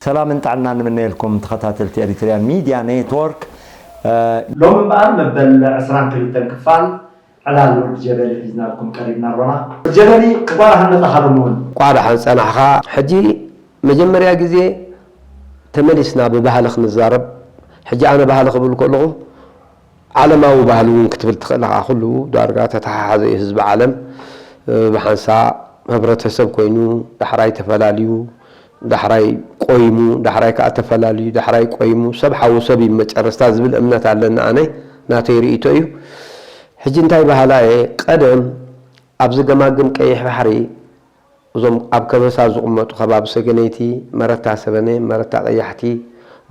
ሰላምን ጥዕናን ንምነየልኩም ተኸታተልቲ ኤሪትሪያን ሚድያ ኔትወርክ። እ፣ ሎሚ እምበኣር መበል ዕስራን ክልተን ክፋል ዕላል ወዲ ጀበሊ ሒዝናልኩም ቀሪብና ኣሎና። ወዲ ጀበሊ፣ እንቋዕ ደሓን መጻኻ ሎሚ እውን። እንቋዕ ደሓን ጸናሕኻ። ሕጂ መጀመርያ ግዜ ተመሊስና ብባህሊ ክንዛረብ። ሕጂ ኣነ ባህሊ ክብል ከለኹ ዓለማዊ ባህሊ እውን ክትብል ትኽእል ኢኻ። ኩሉ ዳርጋ ተተሓሓዘ እዩ ህዝቢ ዓለም። እ፣ ብሓንሳእ ህብረተሰብ ኮይኑ፣ ዳሕራይ ተፈላልዩ፣ ዳሕራይ ቆይሙ፣ ዳሕራይ ከኣ ተፈላልዩ፣ ዳሕራይ ቆይሙ፣ ሰብ ሓዉ ሰብ እዩ መጨረስታ ዝብል እምነት ኣለኒ ኣነ፣ ናተይ ርእይቶ እዩ። ሕጂ እንታይ በሃላ እየ፣ ቀደም ኣብዚ ገማግም ቀይሕ ባሕሪ እዞም ኣብ ከበሳ ዝቕመጡ ከባቢ ሰገነይቲ፣ መረታ ሰበነ፣ መረታ ቀያሕቲ፣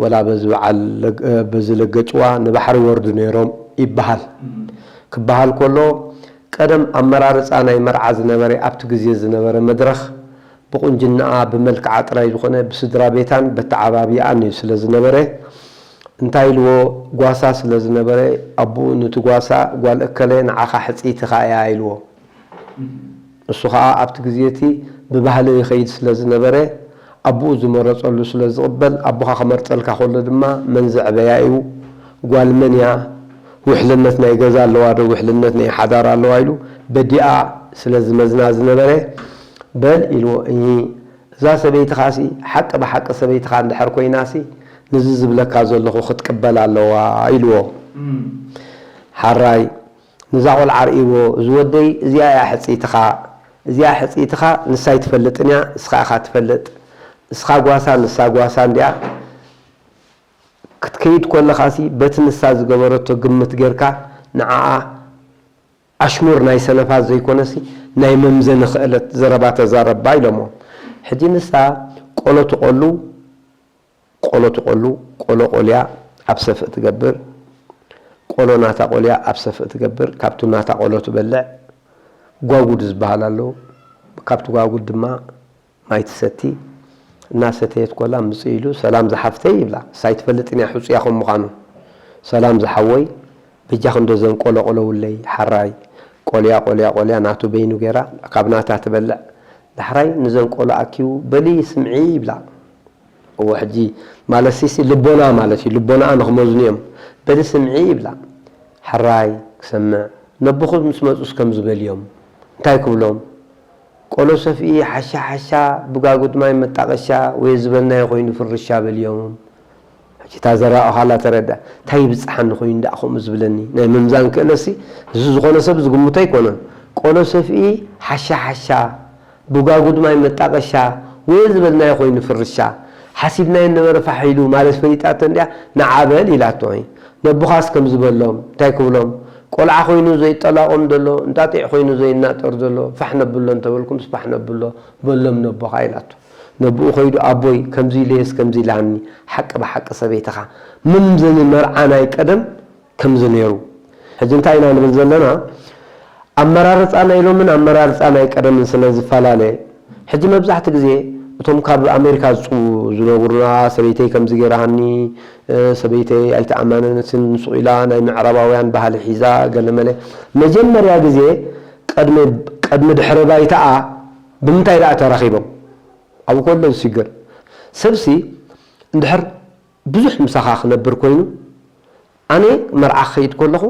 ወላ በዚ በዓል ለግ-፣ በዚ ለገጭዋ ንባሕሪ ይወርዱ ነይሮም ይበሃል። እም። ክበሃል ከሎ፣ ቀደም ኣመራርጻ ናይ መርዓ ዝነበረ፣ ኣብቲ ግዜ ዝነበረ መድረኽ፣ ብቑንጅናኣ፣ ብመልክዓ ጥራይ ዝኾነ፣ ብስድራ ቤታን በተዓባብያኣን እዩ ስለ ዝነበረ፣ እንታይ ኢልዎ፣ ጓሳ ስለ ዝነበረ፣ ኣቦኡ፣ "ንቲ ጓሳ ጓል እከለ ንዓኻ ሕጽይትኻ እያ" ኢልዎ። እሱ ኸኣ ኣብቲ ግዜ እቲ ብባህሊ ይኸይድ ስለ ዝነበረ፣ ኣቦኡ ዝመረጸሉ ስለ ዝቕበል፣ ኣቦኻ ክመርጸልካ ከሎ ድማ፣ "መን ዘዕበያ እዩ? ጓል መን እያ? ውሕልነት ናይ ገዛ ኣለዋ ዶ? ውሕልነት ናይ ሓዳር ኣለዋ?" ኢሉ በዲኣ ስለ ዝመዝና ዝነበረ፣ "በል" ኢልዎ፣ "እሂ፣ እዛ ሰበይትኻሲ ሓቂ ብሓቂ ሰበይትኻ እንድሕር ኮይናሲ፣ ንዚ ዝብለካ ዘለኹ ክትቅበል ኣለዋ" ኢልዎ። እም። ሓራይ፣ ንዛ ቆልዓ ርእይዎ፣ "እዚ ወደይ፣ እዚኣ እያ ሕጽይትኻ፣ እዚኣ ሕጽይትኻ ንሳ ኣይትፈልጥን እያ፣ ንስኻ ኢኻ ትፈልጥ። ንስኻ ጓሳ፣ ንሳ ጓሳ እንድያ። ክትከይድ ከለኻሲ፣ በቲ ንሳ ዝገበረቶ ግምት ጌርካ፣ ንዓኣ ኣሽሙር ናይ ሰነፋት ዘይኮነሲ፣ ናይ መምዘኒ ክእለት ዘረባ ተዛረባ" ኢሎሞ። ሕጂ ንሳ ቆሎ ትቆሉ፣ ቆሎ ትቆሉ፣ ቆሎ ቆልያ ኣብ ሰፍእ ትገብር፣ ቆሎ ናታ ቆልያ ኣብ ሰፍእ ትገብር፣ ካብቱ ናታ ቆሎ ትበልዕ፣ ጓጉድ ዝበሃል ኣሎ፣ ካብቲ ጓጉድ ድማ ማይ ትሰቲ። እናሰተየት ኮላ ምጽእ ኢሉ፣ "ሰላም ዝሓፍተይ" ይብላ። ንሳ ኣይትፈልጥን እያ ሕጹያ ከም ምዃኑ። "ሰላም ዝሓወይ፣ በጃኺ እንዶ ዘን ቆሎ ቆለውለይ፣ ሓራይ፣ ቆልያ፣ ቆልያ፣ ቆልያ ናቱ በይኑ ጌራ፣ ካብ ናታ ትበልዕ፣ ዳሕራይ ንዘን ቆሎ ኣኪቡ፣ በሊ ስምዒ" ይብላ። እዎ፣ ሕጂ ማለት ሲሲ ልቦና ማለት እዩ። ልቦናኣ ንኽመዝኑ እዮም። "በሊ ስምዒ" ይብላ። ሓራይ ክሰምዕ። "ነቦኹም ምስ መጹስ ከምዚ በልዮም። እንታይ ክብሎም? ቆሎ ሰፍኢ ሓሻ ሓሻ፣ ብጋጉድ ማይ መጣቐሻ፣ ወይ ዝበልናዮ ኮይኑ ፍርሻ በልዮም።" ሕጂ እታ ዘራእኻላ ተረዳ። "እንታይ ይብጽሓኒ ኮይኑ ደኣ ከምኡ ዝብለኒ?" ናይ ምምዛን ክእለሲ፣ እዚ ዝኾነ ሰብ ዝግምቶ ኣይኮነን። ቆሎ ሰፍኢ ሓሻ ሓሻ፣ ብጓጉድ ማይ መጣቐሻ፣ ወይ ዝበልናዮ ኮይኑ ፍርሻ፣ ሓሲብናዮ ነበረ ፋሕ ኢሉ ማለት ፈሊጣቶ እንድያ፣ "ንዓ በል" ኢላቶ። "ነቦኻስ ከምዚ በሎም፣ እንታይ ክብሎም? ቆልዓ ኮይኑ ዘይጠላቖም ዘሎ፣ እንጣጢዕ ኮይኑ ዘይናጠር ዘሎ፣ ፋሕ ነብሎ እንተበልኩምስ ፋሕ ነብሎ፣ በሎም ነቦኻ" ኢላቶ። ነቦኡ ከይዱ፣ "ኣቦይ፣ ከምዚ ኢለየስ ከምዚ ኢላኒ፣ ሓቂ ብሓቂ ሰበይትኻ" ምምዘኒ መርዓ ናይ ቀደም ከምዚ ነይሩ። ሕጂ እንታይ ኢና ንብል ዘለና? ኣመራርጻ ናይ ሎምን ኣመራርጻ ናይ ቀደምን ስለ ዝፈላለ፣ ሕጂ መብዛሕቲ ግዜ እቶም ካብ ኣሜሪካ ዝጽ-፣ ዝነብሩና፣ "ሰበይተይ ከምዚ ገይራሃኒ፣ እ፣ ሰበይተይ ኣይተኣማመነትን፣ ስቕ ኢላ ናይ ምዕራባውያን ባህሊ ሒዛ፣ ገለመለ።" መጀመርያ ግዜ ቅድሚ፣ ቅድሚ ድሕረ ባይታኣ ብምንታይ ደኣ ተራኺቦም? ኣብኡ ከሎ ዝሽግር ሰብሲ እንድሕር ብዙሕ ምሳኻ ክነብር ኮይኑ፣ ኣነ መርዓ ክኸይድ ከለኹ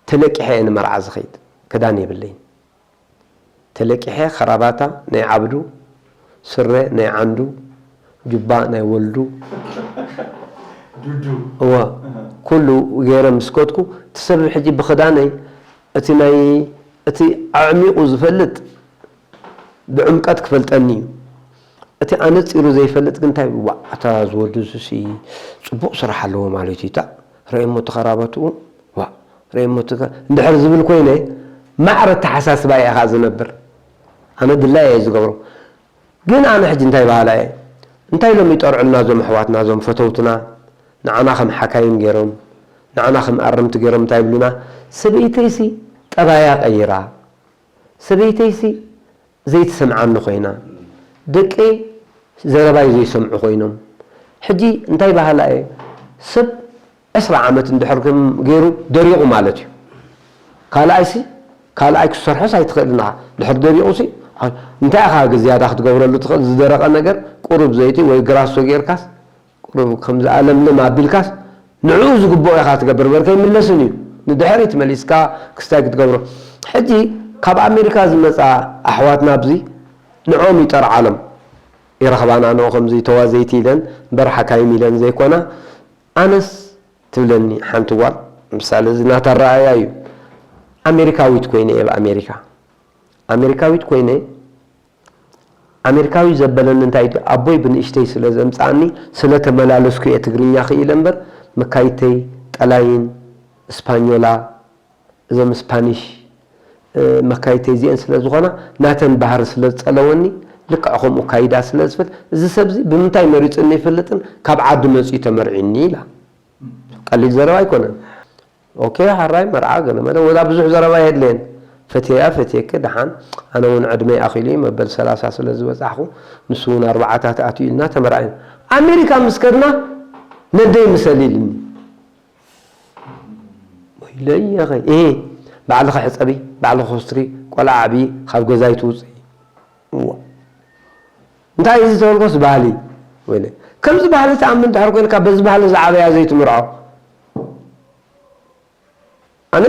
ተለቂሐ እየ ንመርዓ ዝኸይድ። ክዳን የብለይን። ተለቂሐ፣ ኸራባታ ናይ ዓብዱ፣ ስረ ናይ ዓንዱ፣ ጁባ ናይ ወልዱ፣ ዱዱ እወ፣ ኩሉ ገይረ ምስ ከድኩ፣ እቲ ሰብ ሕጂ ብኽዳነይ፣ እቲ ናይ፣ እቲ ኣዕሚቑ ዝፈልጥ ብዕምቀት ክፈልጠኒ እዩ። እቲ ኣነጺሩ ዘይፈልጥ ግን እንታይ፣ "ዋእ፣ ኣታ ዝወዲ እዙሲ ጽቡቕ ስራሕ ኣለዎ ማለት እዩ፣ እታ ርእየሞ እቲ ኸራባትኡ፣ ዋእ፣ ርእየሞ እቲ ከ-" እንድሕር ዝብል ኮይነ፣ ማዕረ ኣተሓሳስባ እየ ኸዓ ዝነብር። ኣነ ድላይ እየ ዝገብሮ። ግን ኣነ ሕጂ እንታይ በሃላ እየ? እንታይ ኢሎም ይጠርዑልና እዞም ኣሕዋትና፣ እዞም ፈተውትና? ንዓና ከም ሓካይም ገይሮም፣ ንዓና ከም ኣረምቲ ገይሮም እንታይ ይብሉና? ሰበይተይሲ ጠባያ ቀይራ፣ ሰበይተይሲ ዘይትሰምዓኒ ኮይና፣ ደቀይ ዘረባይ ዘይሰምዑ ኮይኖም። ሕጂ እንታይ በሃላ እየ? ሰብ ዕስራ ዓመት እንድሕር ከም ገይሩ ደሪቑ ማለት እዩ። ካልኣይሲ፣ ካልኣይ ክትሰርሖስ ኣይትኽእልን ኢኻ። ድሕር ደሪቑሲ፣ እንታይ ኢኻ ዝያዳ ክትገብረሉ ትኽእል? ዝደረቐ ነገር ቁሩብ ዘይቲ ወይ ግራሶ ጌርካስ፣ ቁሩብ ከምዚ ኣለምልም ኣቢልካስ፣ ንዕኡ ዝግብኦ ኢኻ ትገብር፣ እምበር ከይምለስን እዩ። ንድሕሪት መሊስካ ክስታይ ክትገብሮ። ሕጂ ካብ ኣሜሪካ ዝመጻ ኣሕዋትና ኣብዚ ንዕኦም ይጠርዓሎም። ይረኽባና ንዑ ከምዚ ተዋዘይቲ ኢለን፣ እምበር ሓካይም ኢለን ዘይኮና። ኣነስ ትብለኒ ሓንቲ ጓል፣ ምሳሌ እዚ ናታ ኣረኣእያ እዩ። ኣሜሪካዊት ኮይነ እየ ኣብ ኣሜሪካ። ኣሜሪካዊት ኮይነ፣ ኣሜሪካዊ ዘበለኒ እንታይ ድዩ? ኣቦይ ብንእሽተይ ስለ ዘምጽኣኒ፣ ስለ ተመላለስኩ እየ ትግርኛ ክኢለ እምበር፣ መካይተይ ጠላይን፣ እስፓኞላ፣ እዞም ስፓኒሽ፣ እ፣ መካይተይ እዚአን ስለ ዝኾና፣ ናተን ባህሪ ስለ ዝጸለወኒ፣ ልክዕ ከምኡ ካይዳ ስለ ዝፈት፣ እዚ ሰብ እዚ ብምንታይ መሪጹኒ ይፈልጥን፣ ካብ ዓዲ መጺኡ ተመርዒኒ ኢላ። ቀሊል ዘረባ ኣይኮነን። ኦኬ፣ ሓራይ መርዓ ገለ መለ፣ ወላ ብዙሕ ዘረባ የድልየን። ፈትየያ፣ ፈትየኪ፣ ደሓን። ኣነ እውን ዕድመይ ኣኺሉ እዩ፣ መበል ሰላሳ ስለ ዝበጻሕኹ፣ ንሱ እውን ኣርባዓታት ኣትዩ ኢልና ተመርዓይና። ኣሜሪካ ምስ ከድና፣ ነደይ ምሰል ኢልኒ። ወይለይ የኸይ፣ እሄ፣ ባዕልኺ ሕጸቢ፣ ባዕልኺ ኮስትሪ፣ ቆልዓ ኣዕብዪ፣ ካብ ገዛይ ትውጽኢ። እዋ። እንታይ እዩ ዝተበልኮስ ባህሊ? ወይለይ። ከምዚ ባህሊ ትኣምን ድሕር ኮይንካ፣ በዚ ባህሊ ዝዓበያ ዘይትምርዖ። ኣነ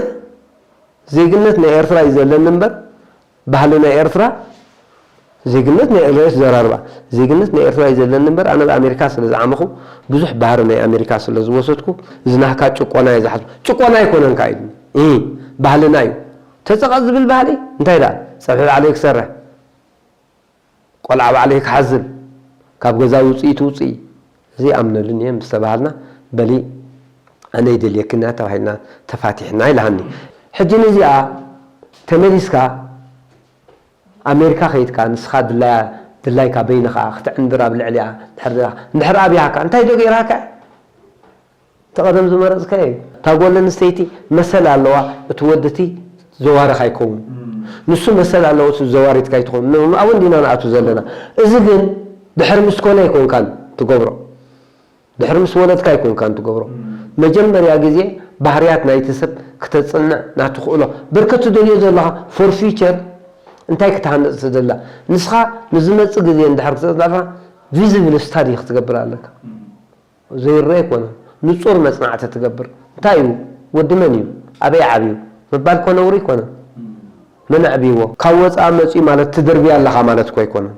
ዜግነት ናይ ኤርትራ እዩ ዘለኒ እምበር፣ ባህሊ ናይ ኤርትራ፣ ዜግነት ናይ ኤርትራ ዘራርባ፣ ዜግነት ናይ ኤርትራ እዩ ዘለኒ እምበር፣ ኣነ ኣብ ኣሜሪካ ስለ ዝዓመኹ፣ ብዙሕ ባህሪ ናይ ኣሜሪካ ስለ ዝወሰድኩ፣ እዚ ናህካ ጭቆና እየ ዝሓስቦ። ጭቆና ኣይኮነን ከኣ ኢሉኒ። እሂ፣ ባህልና እዩ። ተጸቐጥ ዝብል ባህሊ፣ እንታይ ደኣ? ጸብሒ ባዕለይ ክሰርሕ። ቆልዓ ባዕለይ ክሓዝል፣ ካብ ገዛ ውፅኢ ትውፅኢ፣ እዚ ይኣምነሉን እየ ምስ ተባሃልና፣ በሊ ኣነ ይደልየክን እያ ተባሂልና ተፋቲሕና ኢላሃኒ። ሕጂ ንዚኣ ተመሊስካ ኣሜሪካ ከይድካ ንስኻ ድላያ ድላይካ በይንኻ ክትዕንድር ኣብ ልዕሊኣ እንድሕር ደኣ እንድሕር ኣብያካ እንታይ ዶ ገይራካ? እቲ ቀደም ዝመረጽካዮ እዩ። እታ ጓል ኣንስተይቲ መሰል ኣለዋ፣ እቲ ወዲ እቲ ዘዋርኻ ኣይከውን። ንሱ መሰል ኣለዎ፣ እቲ ዘዋሪትካ ኣይትኸውን። ን-፣ ኣብኡ እንዲና ንኣቱ ዘለና። እዚ ግን ድሕሪ ምስ ኮነ ኣይኮንካን ትገብሮ። ድሕሪ ምስ ወለድካ ኣይኮንካን ትገብሮ። መጀመርያ ግዜ ባህርያት ናይቲ ሰብ ክተጽንዕ ናቱ ክእሎ። ብርክት ትደልዮ ዘለኻ for future እንታይ ክትሃንጽ ትደላ? ንስኻ ንዝመጽእ ግዜ እንድሕር ክትጽንዕካ ቪዚብል ስታዲ ክትገብር ኣለካ። ዘይረአ ኣይኮነን። ንጹር መጽናዕቲ ትገብር። እንታይ እዩ? ወዲ መን እዩ? ኣበይ ዓብዩ? ምባል እኮ ነውሪ ኣይኮነን። መን ኣዕብይዎ? ካብ ወጻኢ መጺኡ ማለት ትድርብያ ኣለኻ ማለት እኮ ኣይኮነን።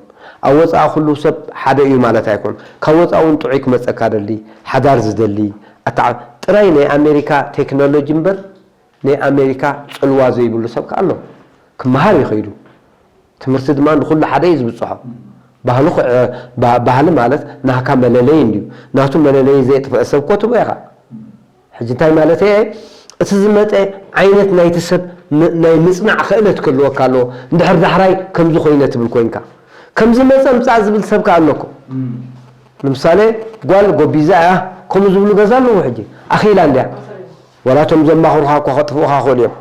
ኣብ ወጻኢ ኩሉ ሰብ ሓደ እዩ ማለት ኣይኮነን። ካብ ወጻኢ እውን ጥዑይ ክመጸካ ደሊ፣ ሓዳር ዝደሊ፣ ኣተዓ-፣ ጥራይ ናይ ኣሜሪካ ቴክኖሎጂ እምበር ናይ ኣሜሪካ ጽልዋ ዘይብሉ ሰብ ከኣ ኣሎ። ክመሃር እዩ ከይዱ። ትምህርቲ ድማ ንኹሉ ሓደ እዩ ዝብጽሖ። ባህሉ ክዕ-፣ ባ-፣ ባህሊ ማለት ናህካ መለለዪ እንድዩ። ናቱ መለለዪ ዘየጥፍአ ሰብ እኮ ትብሎ ኢኻ። ሕጂ እንታይ ማለት እየ? እቲ ዝመጸ ዓይነት ናይቲ ሰብ ም-፣ ናይ ምጽናዕ ክእለት ክህልወካ ኣለዎ። እንድሕር ዳሕራይ ከምዚ ኮይነ ትብል ኮይንካ። ከምዚ መጸ ምጻእ ዝብል ሰብ ከኣ ኣሎ እኮ። ንምሳሌ ጓል ጎቢዛ እያ፣ ከምኡ ዝብሉ ገዛ ኣለዉ። ሕጂ ኣኺላ እንድያ። ዋላ እቶም ዘማኽሩኻ እኳ ከጥፍኡኻ ክኽእሉ እዮም።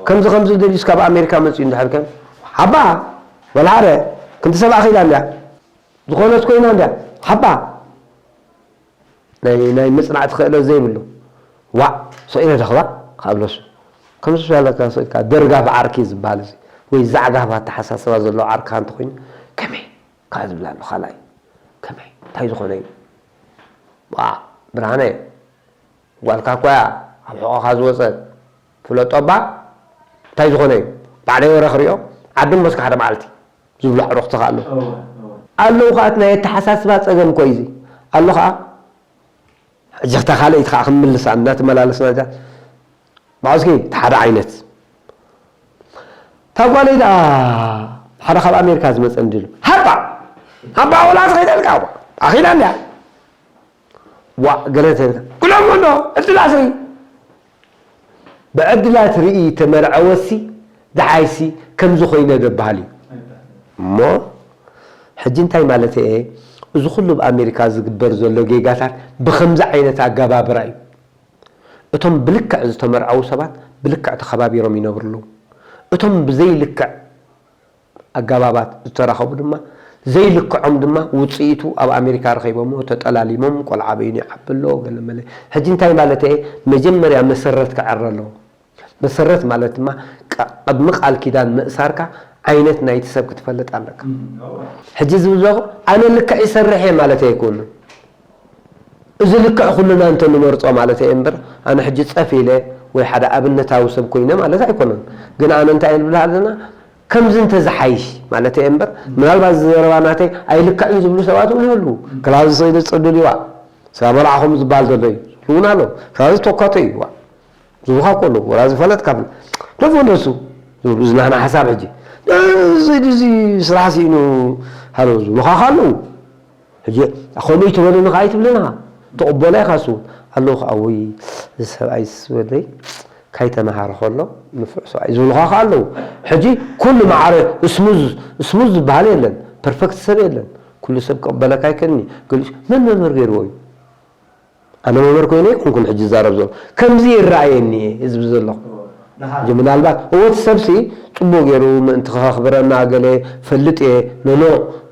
ከምዚ ከምዚ ደልዩስ ካብ ኣሜሪካ መጺኡ እንድሕር ከም ሓባ ዋላ ሓደ ክንዲ ሰብ ኣኺላ እንድያ። ዝኾነት ኮይና እንድያ። ሓባ ናይ፣ ናይ ምጽናዕቲ ክእለት ዘይብሉ። ዋዕ፣ ስቕ ኢለ ደኽባ ካብ ለሱ። ከምዚ ያለካ ስቕ ኢልካ ደርጋፍ ዓርኪ ዝበሃል እዚ፣ ወይ ዛዕጋፍ ኣተሓሳስባ ዘለዎ ዓርክኻ እንተኾይኑ፣ ከመይ? ካብ ዝብል ኣሎ ካልኣይ። ከመይ? እንታይ ዝኾነ እዩ? ዋ ብርሃነ፣ ጓልካ እኳ እያ ኣብ ሕቖኻ ዝወፀት። ፍለጦ እባ እንታይ ዝኾነ እዩ? ባዕለይ ወረ ክሪኦ፣ ዓዲ እሞ እስከ ሓደ መዓልቲ ዝብሉ ኣዕሩኽቲ ከ ኣለዉ። ኣለዉ ከኣ እቲ ናይ ኣተሓሳስባ ጸገም እኮ እዩ እዚ። ኣሎ ከኣ ሕጂ ክታ ካልኣይቲ ከኣ ክምልሳ እናተመላለስና እዛ ብዓውስኪ እቲ ሓደ ዓይነት። እታ ጓለይ ደኣ ሓደ ካብ ኣሜሪካ ዝመጸ እንድሉ። ሃባ! ሃባ ወላ ትኸይደልካ እኳ። ኣኺላ እንድያ። ዋእ፣ ገለ እንተ ኢልካ፣ "ግደፎ እንዶ፣ ዕድላት ርኢ።" ብዕድላት ርኢ ተመርዐወሲ፣ ደሓይሲ ከምዚ ኮይነ ዶ በሃል እዩ። እሞ፣ ሕጂ እንታይ ማለት እየ? እዚ ኩሉ ኣብ ኣሜሪካ ዝግበር ዘሎ ጌጋታት ብኸምዚ ዓይነት ኣገባብራ እዩ። እቶም ብልክዕ ዝተመርዐዉ ሰባት ብልክዕ ተኸባቢሮም ይነብሩ ኣለዉ። እቶም ብዘይልክዕ ኣገባባት ዝተራኸቡ ድማ፣ ዘይልክዖም ድማ ውጽኢቱ ኣብ ኣሜሪካ ረኺቦሞ፣ ተጠላሊሞም፣ ቆልዓ በይኑ ይዓቢ ኣሎ፣ ገለ መለ። ሕጂ እንታይ ማለት እየ? መጀመርያ መሰረት ክዕረ ኣለዎ። መሰረት ማለት ድማ፣ ቃ-፣ ቅድሚ ቃል ኪዳን ምእሳርካ ዓይነት ናይቲ ሰብ ክትፈልጥ ኣለካ። ሕጂ ዝብል ዘለኹ፣ ኣነ ልክዕ ይሰርሕ እየ ማለት ኣይኮንን። እዚ ልክዕ ኩልና እንተ ንመርጾ ማለት እየ እምበር፣ ኣነ ሕጂ ጸፍ ኢለ ወይ ሓደ ኣብነታዊ ሰብ ኮይነ ማለት ኣይኮነን። ግን ኣነ እንታይ እየ ዝብል ኣለና፣ ከምዚ እንተ ዝሓይሽ ማለት እየ እምበር፣ ምናልባት እዚ ዘረባ ናተይ ኣይልክዕን ዝብሉ ሰባት እውን ይህልዉ። ክላስ ዝኸይዱ ጽዱል ይዋእ፣ ስጋ መርዓ ከምኡ ዝበሃል ዘሎ እዩ። እውን ኣሎ። ክላስ ተኳቶ እዩ፣ ዋእ። ዝብሉኻ እኮ ኣለዉ። ወላ ዝፈለጥካ ፍለ-፣ ደፎ እንደሱ ዝብሉ፣ እዚ ናህና ሓሳብ ሕጂ። እዚ፣ እዚ ስራሕ ስኢኑ ሃሎ ዝብሉኻ ከ ኣለዉ። ሕጂ፣ ከምኡ ይትበሉኒ ከኣ ኣይትብልን ኢኻ። ትቕበሎ ኢኻ እሱ እውን። ኣለዉ ከኣ፣ "ውይ፣ እዚ ሰብኣይስ ወደይ ካይተመሃረ ከሎ ንፉዕ ሰብኣይ" ዝብሉኻ ከኣ ኣለዉ። ሕጂ፣ ኩሉ መዓረ ስሙዝ፣ ስሙዝ ዝበሃል የለን። ፐርፈክት ሰብ የለን። ኩሉ ሰብ ክቕበለካ ኣይክእልን እዩ። ገሊኡ፣ መን መምህር ገይርዎ እዩ? ኣነ መምህር ኮይነ ኣይኮንኩን ሕጂ ዝዛረብ ዘሎ። ከምዚ ይረኣየኒ እየ ዝብል ዘለኹ። ሕጂ ምናልባት እወ እቲ ሰብሲ ጽቡቕ ገይሩ ምእንቲ ከኽብረና ገለ ፈልጥ እየ። ኖኖ፣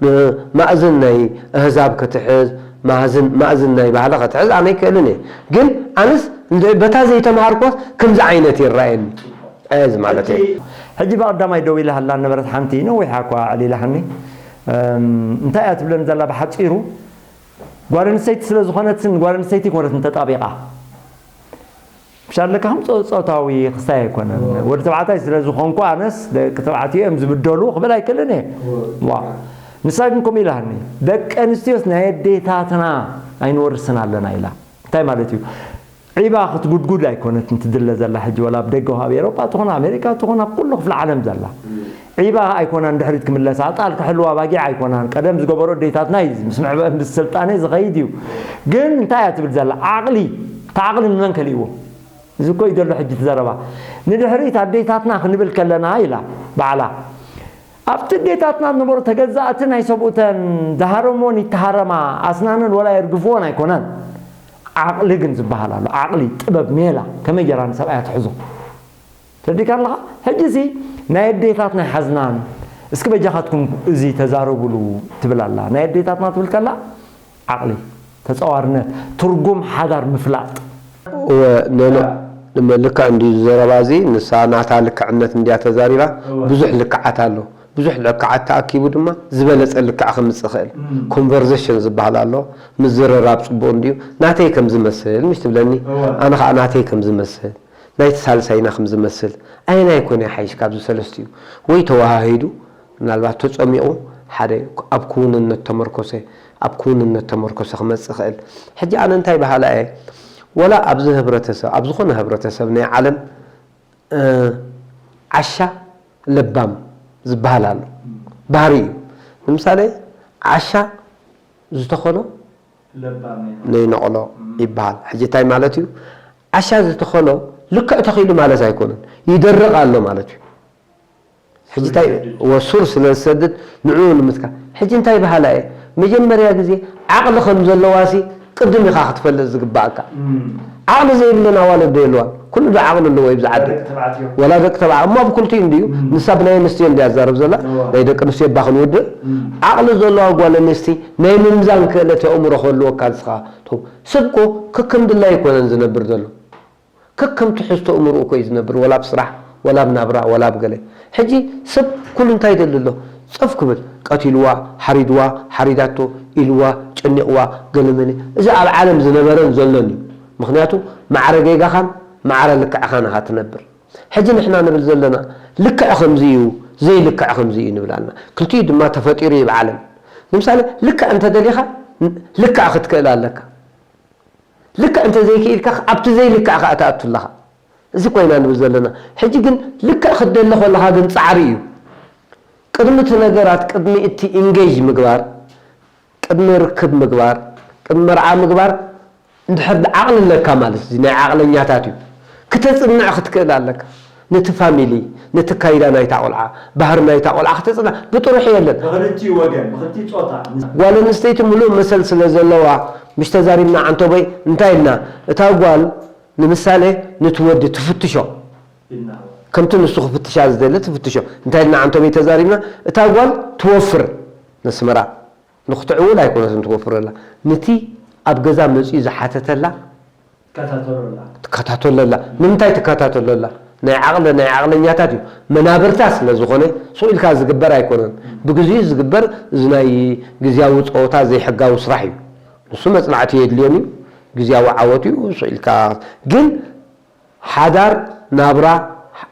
ን-፣ ማእዝን ናይ ኣህዛብ ክትሕዝ፣ ማእዝን፣ ማእዝን ናይ ባህሊ ክትሕዝ ኣነ ኣይክእልን እየ። ግን ኣነስ እንድ-፣ በታ ዘይተምሃርኮስ ከምዚ ዓይነት ይረኣየኒ። እዚ ማለት እዩ። ሕጂ ብቐዳማይ ደው ኢላ ሃላ ነበረት ሓንቲ ነዊሓ እኳ ኣዕሊላትኒ። እም፣ እንታይ እያ ትብለኒ ዘላ ብሓጺሩ? ጓል ኣንስተይቲ ስለ ዝኾነትን ጓል ኣንስተይቲ ኮነት እንተጣቢቓ። ምሽ ኣለካ ከም ጾ-፣ ጾታዊ ክስታይ ኣይኮነን። እዎ። ወዲ ተባዕታይ ስለ ዝኾንኩ ኣነስ ደቂ ተባዕትዮ እዮም ዝብደሉ ክብል ኣይክእልን እየ። እዎ። ዋ። ንሳ ግን ከምኡ ኢላኒ፣ "ደቂ ኣንስትዮስ ናይ ኣዴታትና ኣይንወርስን ኣለና" ኢላ። እንታይ ማለት እዩ? ዒባ ክትጉድጉድ ኣይኮነትን ትድለ ዘላ ሕጂ፣ ወላ ኣብ ደገ ኣብ ኤሮጳ ትኹን ኣሜሪካ ትኹን ኣብ ኩሉ ክፍሊ ዓለም ዘላ። እም። ዒባ ኣይኮናን ድሕሪት ክምለሳ፣ ኣጣል ክሕልዋ ባጊዕ ኣይኮናን። ቀደም ዝገበሮ ኣዴታትና እዩ፣ ምስ ምዕበ-፣ ምስ ስልጣነ ዝኸይድ እዩ። ግን እንታይ እያ ትብል ዘላ? ዓቕሊ፣ እቲ ዓቕሊ ንመን ከሊእዎ? እዚ እኮ እዩ ዘሎ ሕጂ እቲ ዘረባ። ንድሕሪት ኣዴታትና ክንብል ከለና ኢላ ባዕላ። ኣብቲ ኣዴታትና ዝነበሩ ተገዛእቲ ናይ ሰብኡተን ዝሃረምወን ይተሃረማ፣ ኣስናነን ወላ የርግፍወን ኣይኮነን። ዓቕሊ ግን ዝበሃል ኣሎ። ዓቕሊ፣ ጥበብ፣ ሜላ፣ ከመይ ጌራ ንሰብኣያ ትሕዞ? ተረዲእካ ኣለኻ? ሕጂሲ ናይ ኣዴታትና ኣይሓዝናን። እስኪ በጃኻትኩም እዚ ተዛረቡሉ ትብል ኣላ። ናይ ኣዴታትና ትብል ከላ ዓቕሊ፣ ተጻዋርነት፣ ትርጉም ሓዳር ምፍላጥ። እወ፣ ኖኖ፣ ልክዕ እንድዩ እዚ ዘረባ እዚ። ንሳ ናታ ልክዕነት እንድያ ተዛሪባ። እወ። ብዙሕ ልክዓት ኣሎ። ብዙሕ ልክዓት ተኣኪቡ ድማ ዝበለጸ ልክዕ ከምጽእ ይኽእል። እም። ኮንቨርሴሽን ዝበሃል ኣሎ። ምዝርራብ ጽቡቕ እንድዩ። ናተይ ከም ዝመስል ምሽ ትብለኒ፣ እወ። ኣነ ኸኣ ናተይ ከም ዝመስል፣ ናይቲ ሳልሳይና ከም ዝመስል፣ ኣየናይ ኮን ይሓይሽ ካብዚ ሰለስቲኡ? ወይ ተወሃሂዱ፣ ምናልባት ተጸሚቑ፣ ሓደ ኣብ ክውንነት ተመርኮሰ፣ ኣብ ክውንነት ተመርኮሰ ክመጽእ ይኽእል። ሕጂ ኣነ እንታይ በሃላ እየ? ወላ ኣብዚ ህብረተሰብ፣ ኣብ ዝኾነ ህብረተሰብ ናይ ዓለም፣ እ፣ ዓሻ ለባም ዝበሃል ኣሎ። ባህሪ እዩ። ንምሳሌ፣ ዓሻ ዝተኸሎ ለባም እዩ። ነይነቕሎ እም። ይበሃል። ሕጂ እንታይ ማለት እዩ? ዓሻ ዝተኸሎ ልክዕ ተኺሉ ማለት ኣይኮነን። ይደርቕ ኣሎ ማለት እዩ። ሕጂ እንታይ፣ ሱር ይሰድድ። ወሱር ስለ ዝሰድድ ንዕኡ ንምትካል። ሕጂ እንታይ በሃላ እየ? መጀመርያ ግዜ ዓቕሊ ከም ዘለዋሲ ቅድም ኢኻ ክትፈልጥ ዝግባኣካ። እም። ዓቕሊ ዘይብለን ኣዋልድ ዶ የለዋን? ኩሉ ዶ ዓቕሊ ኣለዎ ኣብዚ ዓዲ? ደቂ ተባዕትዮ። ወላ ደቂ ተባዕ-፣ እሞ ኣብ ክልቲኡ እንድዩ። እም። ንሳ ብናይ ኣንስትዮ እንድያ ትዛረብ ዘላ። እዋ። ናይ ደቂ ኣንስትዮ እባ ክንውድእ። እም። ዓቕሊ ዘለዋ ጓል ኣንስቲ ናይ ምምዛን ክእለት ኣእምሮ ክህልወካ ንስኻ። ቶ-፣ ሰብ እኮ ከከም ድላዩ ኣይኮነን ዝነብር ዘሎ። ከከም ትሕዝቶ ኣእምሮኡ እኮ እዩ ዝነብር፣ ወላ ኣብ ስራሕ፣ ወላ ኣብ ናብራ፣ ወላ ኣብ ገለ። ሕጂ ሰብ ኩሉ እንታይ ይደሊ ኣሎ? ጸፍ ክብል ቀቲልዋ፣ ሓሪድዋ፣ ሓሪዳቶ፣ ኢልዋ፣ ጨኒቕዋ፣ ገለመለ። እዚ ኣብ ዓለም ዝነበረን ዘሎን እዩ። ምኽንያቱ ማዕረ ጌጋኻን ማዕረ ልክዕኻን ኢኻ ትነብር። ሕጂ ንሕና ንብል ዘለና ልክዕ ከምዚ እዩ፣ ዘይልክዕ ከምዚ እዩ ንብል ኣለና። ክልቲኡ ድማ ተፈጢሩ እዩ ኣብ ዓለም። ንምሳሌ ልክዕ እንተደሊኻ ልክዕ ክትክእል ኣለካ። ልክዕ እንተዘይክኢልካ ኣብቲ ዘይልክዕ ከዓ ትኣቱ ኣለኻ። እዚ ኮይና ንብል ዘለና። ሕጂ ግን ልክዕ ክትደሊ ከለኻ ግን ጻዕሪ እዩ። ቅድሚ እቲ ነገራት፣ ቅድሚ እቲ ኢንጌጅ ምግባር፣ ቅድሚ ርክብ ምግባር፣ ቅድሚ መርዓ ምግባር እንድሕር ዓቕሊ ኣለካ ማለት እዚ ናይ ዓቕለኛታት እዩ። ክተጽንዕ ክትክእል ኣለካ። ነቲ ፋሚሊ፣ ነቲ ካይዳ ናይታ ቆልዓ፣ ባህሪ ናይታ ቆልዓ ክተጽንዕ ብጥሩሑ የለን። ብኽልቲኡ ወገን፣ ብኽልቲኡ ጾታ። ጓል ኣንስተይቲ ምሉእ መሰል ስለ ዘለዋ፣ ምሽ ተዛሪብና ዓንቶበይ እንታይ ኢልና፣ እታ ጓል ንምሳሌ ነቲ ወዲ ትፍትሾ፣ ኢልና። ከምቲ ንሱ ክፍትሻ ዝደለ ትፍትሾ። እንታይ ኢልና ዓንቶበይ ተዛሪብና፣ እታ ጓል ትወፍር ነስመራ። ንክትዕውል ኣይኮነትን ትወፍረላ። ነቲ ኣብ ገዛ መጺኡ ዝሓተተላ ትከታተሎ ኣላ። ትከታተሎ ኣላ። ንምንታይ ትከታተሎ ኣላ? ናይ ዓቕሊ፣ ናይ ዓቕለኛታት እዩ። መናብርታ ስለ ዝኾነ፣ ሱቕ ኢልካ ዝግበር ኣይኮነን። ብግዜኡ ዝግበር፣ እዚ ናይ ግዝያዊ ጸወታ ዘይሕጋዊ ስራሕ እዩ። ንሱ መጽናዕቲ የድልዮን እዩ። ግዝያዊ ዓወት እዩ። ሱቕ ኢልካ ግን ሓዳር ናብራ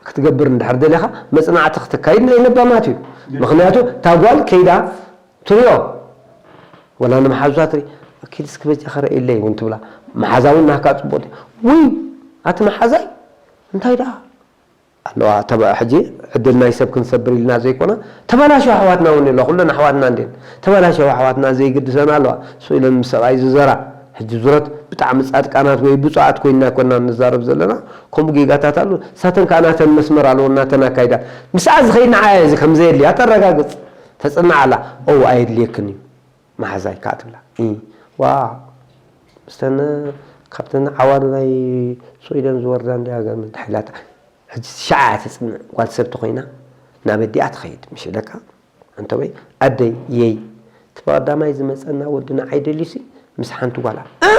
ክትገብር እንድሕር ደሊኻ መጽናዕቲ ክትካይድ ናይ ለባማት እዩ። ምኽንያቱ እታ ጓል ከይዳ ትሪኦ፣ ወላ ንመሓዙታ ትርኢ፣ "ኣኪል እስኪ በጃኻ ርኣየለይ" እውን ትብላ። መሓዛ እውን ናካ ጽቡቕ ድዩ? ውይ፣ ኣቲ መሓዛይ፣ እንታይ ደኣ ኣለዋ? ተባ-፣ ሕጂ ዕድል ናይ ሰብ ክንሰብር ኢልና ዘይኮነ፣ ተበላሸዋ ኣሕዋትና እውን ኣለዋ። ኩለን ኣሕዋትና እንድየን። ተበላሸዋ ኣሕዋትና ዘይግድሰን ኣለዋ። ስቕ ኢለን ምስ ሰብኣይ ዝዘራ። ሕጂ ዙረት ብጣዕሚ ጻድቃናት ወይ ብፁዓት ኮይንና ኣይኮንና ንዛረብ ዘለና። ከምኡ ጌጋታት ኣሎ። ንሳተን ከኣ ናተን መስመር ኣለወን፣ ናተን ኣካይዳ። ምስኣ ዝኸይድ ንዓኣ እየ እዚ ከም ዘየድልያ ተረጋግጽ። ተጽንዓ ኣላ። "ኦ፣ ኣየድልየክን እዩ መሓዛይ" ከኣ ትብላ። እ፣ ዋው። ምስተን ካብተን ዓዋሉ ናይ ስዊደን ዝወርዳ እንድያ ገርም ተሓይላታ። ሕጂ ሽዓ እያ ተጽንዕ። ጓል ሰብ ተኾይና ናብ ኣዲኣ ትኸይድ። ምሽ ኢለካ? ኣንተ ወይ ኣደይ የይ። እቲ ብቐዳማይ ዝመጸና ወዲ ንዓይ ደልዩሲ ምስ ሓንቲ ጓላ። እ?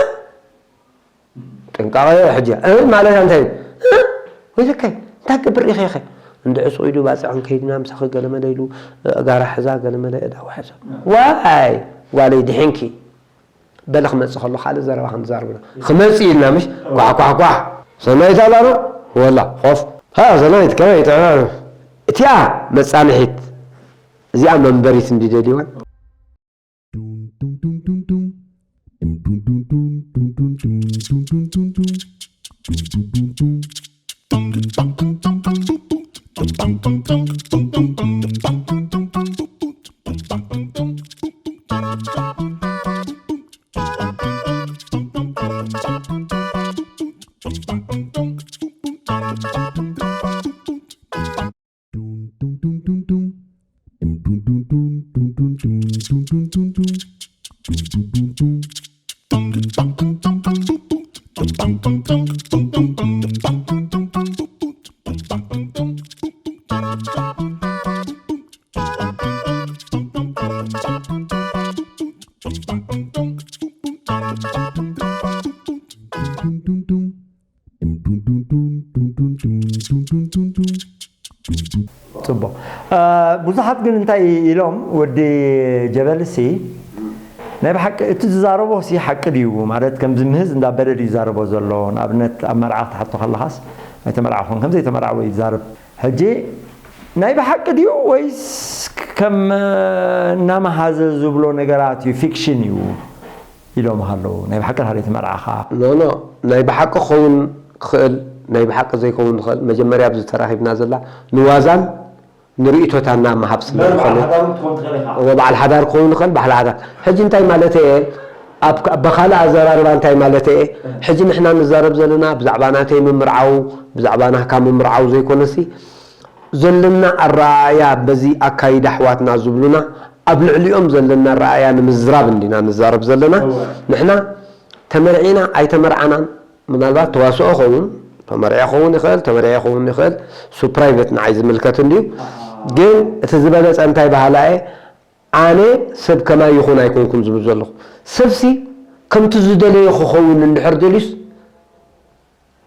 ጥንቃቐ ሕጂ። እ? ማለት እንታይ እዩ? እ? ወይለከይ፣ እንታይ ክገብር ኢኸ ኢኸ? እንድዒ ስቕ ኢሉ ባጽዕ እንከይድና ምሳኺ ገለመለ ኢሉ፣ ኣእጋራ ሕዛ፣ ገለመለ ኣእዳዋ ሕዛ። ዋይ፣ ጓለይ ድሒንኪ። በሊ ክመጽእ ከሎ ካልእ ዘረባ ክንዛረብ ኢና። ክመጽእ ኢልና ምሽ? ኳሕ፣ ኳሕ፣ ኳሕ። ሰናይት ኣላ ዶ? ወላ፣ ኮፍ። ሃ፣ ሰናይት፣ ከመይ ጥዕና? እቲኣ መጻንሒት፣ እዚኣ መንበሪት እንዲ ደልይወን። ጽቡቕ። እ፣ ብዙሓት ግን እንታይ ኢሎም፣ ወዲ ጀበልሲ ናይ ብሓቂ እቲ ዝዛረቦ ሲ ሓቂ ድዩ? ማለት ከምዚ ምህዝ እንዳበለ ድዩ ዝዛረቦ ዘሎ? ንኣብነት ኣብ መርዓ ክትሓቶ ከለኻስ ኣይተመርዓኹን ከም ዘይተመርዓወ እዩ ዝዛረብ። ሕጂ ናይ ብሓቂ ድዩ ወይስ ከም፣ እ፣ እናመሃዘ ዝብሎ ነገራት እዩ፣ ፊክሽን እዩ ኢሎም ኣለዉ? ናይ ብሓቂ ድኻ ዘይተመርዓኻ? ኖ፣ ኖ፣ ናይ ብሓቂ ክኸውን ክኽእል፣ ናይ ብሓቂ ዘይከውን ዝኽእል፣ መጀመርያ ኣብዚ ተራኺብና ዘላ ንዋዛን ንርእይቶታና ምሃብ ስለ በል ዝኾነ፣ በዓል ሓዳር እውን ትኾን ትኽእል ኢኻ። እወ፣ በዓል ሓዳር ክኸውን ይኽእል፣ በዓል ሓዳር። ሕጂ እንታይ ማለት እየ? ኣብ፣ ብኻልእ ኣዘራርባ እንታይ ማለት እየ? ሕጂ ንሕና ንዛረብ ዘለና ብዛዕባ ናተይ ምምርዓው፣ ብዛዕባ ናህካ ምምርዓው ዘይኮነሲ፣ ዘለና ኣረኣእያ በዚ ኣካይዳ ኣሕዋትና ዝብሉና፣ ኣብ ልዕሊኦም ዘለና ኣረኣእያ ንምዝራብ እንዲና ንዛረብ ዘለና። እወ። ንሕና ተመርዒና ኣይተመርዓናን፣ ምናልባት ተዋስኦ ኸውን፣ ተመርዒ ኸውን ይኽእል፣ ተመርዒ ኸውን ይኽእል፣ እሱ ፕራይቬት ንዓይ ዝምልከት እንድዩ። ኣሃ። ግን እቲ ዝበለጸ እንታይ በሃላ እየ፣ ኣነ ሰብ ከማይ ይኹን ኣይኮንኩን ዝብል ዘለኹ። ሰብሲ ከምቲ ዝደለዮ ክኸውን እንድሕር ደልዩስ፣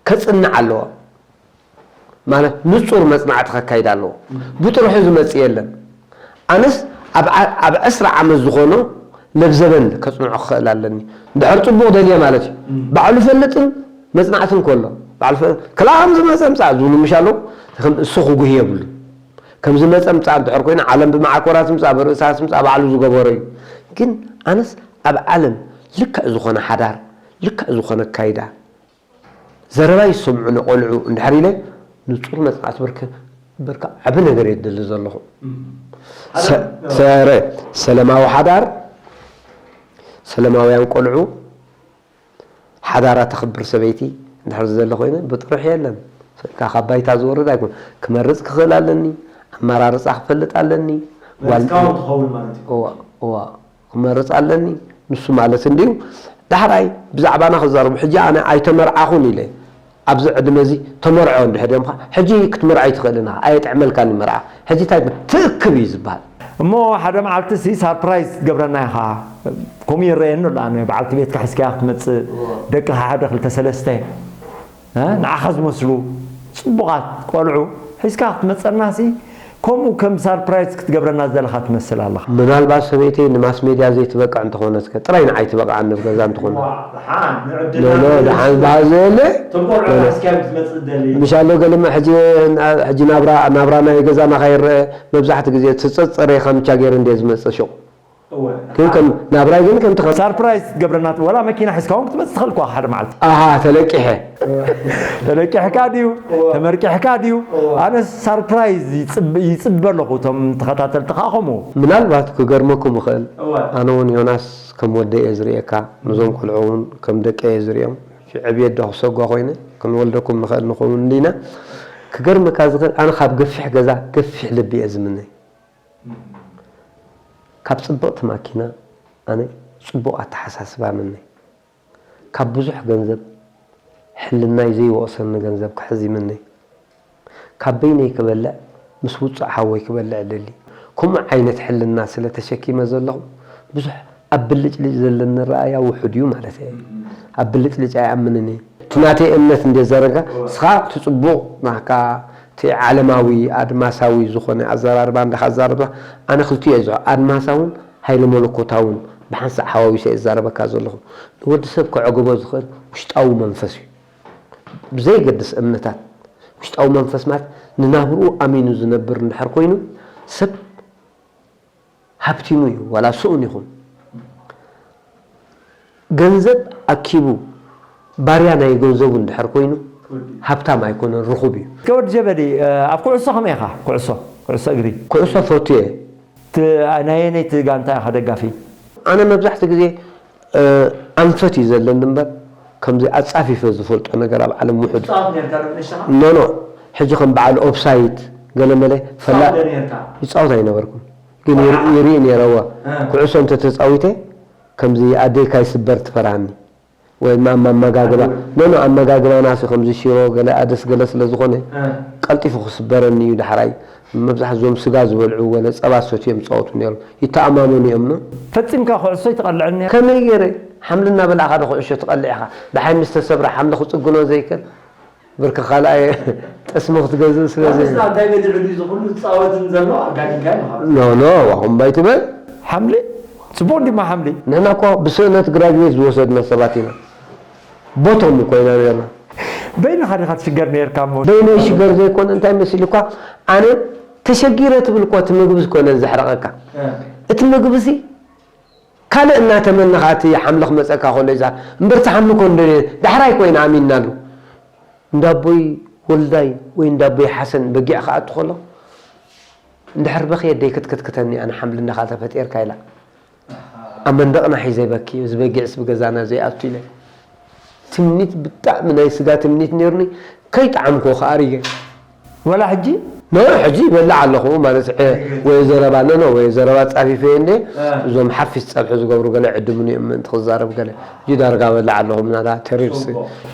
ከጽንዕ ኣለዎ። ማለት ንጹር መጽናዕቲ ከካይድ ኣለዎ። ብጥርሑ ዝመጽእ የለን። ኣነስ ኣብ ዓ-፣ ኣብ ዕስራ ዓመት ዝኾኖ ለብዘበን ከጽንዖ ክኽእል ኣለኒ። እንድሕር ጽቡቕ ደልየ ማለት እዩ። ባዕሉ ፈልጥን መጽናዕትን ከሎ፣ ባዕሉ ፈ-፣ ክላ ከም ዝመጸ ምጻእ ዝብሉ ምሽ ኣለዉ፣ ከም እሱ ክጉህ የብሉ። ከም ዝመጸ ምጻእ እንድሕር ኮይኑ፣ ዓለም ብመዓኮራ ትምጻእ፣ ብርእሳ ትምጻእ፣ ባዕሉ ዝገበሮ እዩ። ግን ኣነስ ኣብ ዓለም ልክዕ ዝኾነ ሓዳር፣ ልክዕ ዝኾነ ኣካይዳ፣ ዘረባይ ዝሰምዑ ንቆልዑ እንድሕር ኢለ ንጹር መጽናዕቲ ብርክ-፣ ብርካ ዓቢ ነገር እየ ዝደሊ ዘለኹ። ሰ-፣ ሰረ-፣ ሰለማዊ ሓዳር፣ ሰለማውያን ቆልዑ፣ ሓዳራ ተኽብር ሰበይቲ እንድሕር ዝደሊ ኮይነ ብጥርሑ የለን። ስልካ ካብ ባይታ ዝወርድ ኣይኮን። ክመርጽ ክኽእል ኣለኒ፣ ኣመራርጻ ክፈልጥ ኣለኒ። ጓል መርጽካ እውን ትኸውን ማለት እዩ። እዋ፣ እዋ፣ ክመርጽ ኣለኒ። ንሱ ማለት እንድዩ። ዳሕራይ ብዛዕባና ክዛረቡ፣ ሕጂ ኣነ ኣይተመርዓኹን ኢለ፣ ኣብዚ ዕድመ እዚ ተመርዖ እንድሕር ደምኻ፣ ሕጂ ክትመርዖ ኣይትኽእልን ኢኻ፣ ኣየጥዕመልካን እዩ መርዓ። ሕጂ እንታይ ትብል? ትእክብ እዩ ዝበሃል። እሞ ሓደ መዓልቲ ሲ ሳርፕራይዝ ትገብረና ኢኻ። ከምኡ ይረኣየኒ ኣሎ። ኣነ በዓልቲ ቤትካ ሒዝካያ ክትመጽእ፣ እዋ። ደቅኻ ሓደ ክልተ ሰለስተ፣ እ፣ ንዓኻ ዝመስሉ ጽቡቓት ቆልዑ ሒዝካ ክትመጸና ሲ፣ ከምኡ ከም ሳርፕራይዝ ክትገብረና ዝደለኻ ትመስል ኣለኻ። ምናልባት ሰበይተይ ንማስ ሜድያ ዘይትበቅዕ እንተኾነት ከ፣ ጥራይ ንዓይ ትበቕዓኒ ኣብ ገዛ እንተኾነ። ዋ፣ ደሓን፣ ንዕድል ኖ፣ ኖ፣ ናብቲ ደሓን ዝበሃል ዘየለ። ትም ቆልዑ ኖ፣ ኖ። ሓዝካዮ ክትመጽእ ትደሊ። ምሻሎ ገለመ ሕጂ፣ ሕጂ ናብራ፣ ናብራ ናይ ገዛና ከይረአ መብዛሕትኡ ግዜ ትጸጸረ ኢኻ ምቻ ገይረ እንድየ ዝመጽእ ሹቕ። እወ። ግን ከም ናብራይ ግን ከምቲ ከም ሳርፕራይዝ ትገብረና፣ ወላ መኪና ሒዝካ እውን ክትመጽእ ትኽእል እኳ ሓደ መዓልቲ። ኣሃ፣ ተለቂሐ። ተለቂሕካ ድዩ? እወ። ተመርቂሕካ ድዩ? እወ። ኣነ ሳርፕራይዝ ይጽብ-፣ ይጽበ ኣለኹ፣ እቶም ተኸታተልቲ ከኣ ከምኡ። ምናልባት ክገርመኩም ይኽእል። እወ። ኣነ እውን ዮናስ ከም ወደይ እየ ዝርእየካ፣ ነዞም ቆልዑ እውን ከም ደቀይ እየ ዝርእዮም። ዕብየት ዶ ክሰጓ ኮይነ፣ ክንወልደኩም ንኽእል ንኸውን እንዲና። ክገርመካ ዝኽእል፣ ኣነ ካብ ገፊሕ ገዛ ገፊሕ ልቢ እየ ዝምነ። ካብ ጽብቕቲ ማኪና ኣነ ጽቡቕ ኣተሓሳስባ ምነ። ካብ ብዙሕ ገንዘብ ሕልናይ ዘይወቕሰኒ ገንዘብ ክሕዝ ይምነ። ካብ በይነይ ክበልዕ፣ ምስ ውጹዕ ሓወይ ክበልዕ እደሊ። ከምኡ ዓይነት ሕልና ስለ ተሸኪመ ዘለኹ፣ ብዙሕ ኣብ ብልጭልጭ ዘለኒ ረኣያ ውሑድ እዩ ማለት እየ። ኣብ ብልጭልጭ ኣይኣምንን እየ። እቲ ናተይ እምነት እንደ ዘረጋ፣ ንስኻ እቲ ጽቡቕ ናህካ፣ እቲ ዓለማዊ፣ ኣድማሳዊ ዝኾነ ኣዘራርባ እንዳኻ ኣዛርባ፣ ኣነ ክልቲኡ እየ ዝሕ-፣ ኣድማሳውን ሃይለ መለኮታውን ብሓንሳእ ሓዋዊሰ እየ ዝዛረበካ ዘለኹ። ንወዲ ሰብ ከዕግቦ ዝኽእል ውሽጣዊ መንፈስ እዩ። ብዘየገድስ እምነታት፣ ውሽጣዊ መንፈስ ማለት ንናብርኡ ኣሚኑ ዝነብር እንድሕር ኮይኑ፣ ሰብ ሃብቲሙ እዩ፣ ዋላ ስኡን ይኹን። ገንዘብ ኣኪቡ ባርያ ናይ ገንዘቡ እንድሕር ኮይኑ፣ ሃብታም ኣይኮነን፣ ርኹብ እዩ። እስከ ወዲ ጀበሊ፣ እ፣ ኣብ ኩዕሶ ከመይ ኢኻ? ኩዕሶ፣ ኩዕሶ እግሪ። ኩዕሶ ፈቱ እየ። ት-፣ ናይ ኣየነይቲ ጋንታ ኢኻ ደጋፊ? ኣነ መብዛሕትኡ ግዜ፣ እ፣ ኣንፈት እዩ ዘለኒ እምበር፣ ከምዚ ኣጻፊፈ ዝፈልጦ ነገር ኣብ ዓለም ውሑድ እዩ። ትጻወት ነርካ ዶ ንእሽተኻ? ኖ፣ ኖ። ሕጂ ከም በዓል ኦፍሳይድ፣ ገለመለ፣ ፈላ-፣ ትጻወት ዶ ነርካ? ይጻወት ኣይነበርኩን። ግን ይር-፣ ቆልዓ? ይርኢ ነይረ፣ እወ። እ። ኩዕሶ እንተ ተጻዊተ፣ ከምዚ ኣደይ ካይስበር ትፈርሃኒ። ወይ ድማ ኣብ ኣመጋግባ። ኣድወ። ኖ፣ ኖ፣ ኣመጋግባና ሲ ከምዚ ሽሮ፣ ገለ ኣደስ ገለ ስለ ዝኾነ፣ እ። ቀልጢፉ ክስበረኒ እዩ ዳሕራይ። መብዛሕትኡ እዞም ስጋ ዝበልዑ ወለ ጸባ ዝሰትዩ እዮም ዝጻወቱ ነይሮም። ይተኣማመኑ እዮም፣ ኖ? ፈጺምካ ኩዕሶ ይትቐልዕን ነይሩ? ከመይ ገይረ? ሓምሊ እናበላዕካ ዶ ኩዕሾ ትቐልዕ ኢኻ? ደሓይ ምስ ተሰብረ ሓምሊ ክጽግኖ ዘይክእል? ብርኪ ካልኣይ ጠስሚ ክትገዝእ ስለ ዘይ- ኣነስ እንታይ በሊዑ ድዩ ዝኹሉ ዝጻወትን ዘሎ? ኣጋጊጋይ ምዃኑ። ኖ፣ ኖ፣ ዋኹም ባይ ትበል። ሓምሊ? ጽቡቕ እንዲማ ሓምሊ። ንሕና እኮ ብስእነት ግራጅዌት ዝወሰድና ሰባት ኢና። ቦቶም እኮ ኢና ነርና። በይንኻ ዲኻ ትሽገር ነርካ እሞ? በይነይ ሽገር ዘይኮነ እንታይ መሲሉካ? ኣነ ተሸጊረ ትብል እኮ እቲ ምግቢ ኮነ ዘሕረቐካ። እ። እቲ ምግቢ ሲ ካልእ እናተመነኻ እቲ ሓምሊ ክመጸካ ከሎ ይዛ-፣ እምበር እቲ ሓምሊ እኮ እንደ-፣ ዳሕራይ እኮ ኢና ኣሚንናሉ። እንዳቦይ ወልዳይ ወይ እንዳቦይ ሓሰን በጊዕ ክኣቱ ከሎ፣ እንድሕር በኽየ ኣደይ ክትክትክተኒ ኣነ ሓምሊ እንዳኻ ተፈጢርካ ኢላ። ኣብ መንደቕና ሒዘ በኪ፣ እዚ በጊዕስ ብገዛና ዘይኣቱ ኢለ። ትምኒት፣ ብጣዕሚ ናይ ስጋ ትምኒት ነይሩኒ፣ ከይጠዓምኩ ከኣ ኣሪገ። ወላ ሕጂ? ኖ፣ ሕጂ ይበልዕ ኣለኹ ማለት፣ እ፣ ወይ ዘረባ፣ ኖ፣ ኖ፣ ወይ ዘረባ ጻፊፈ እንደ፣ እ። እዞም ሓፊስ ጸብሒ ዝገብሩ ገለ ዕድሙኒ እዮም ምእንቲ ክዛረብ ገለ። ሕጂ ዳርጋ በልዕ ኣለኹ፣ ምናታ ተሪርሲ። ጽቡቕ።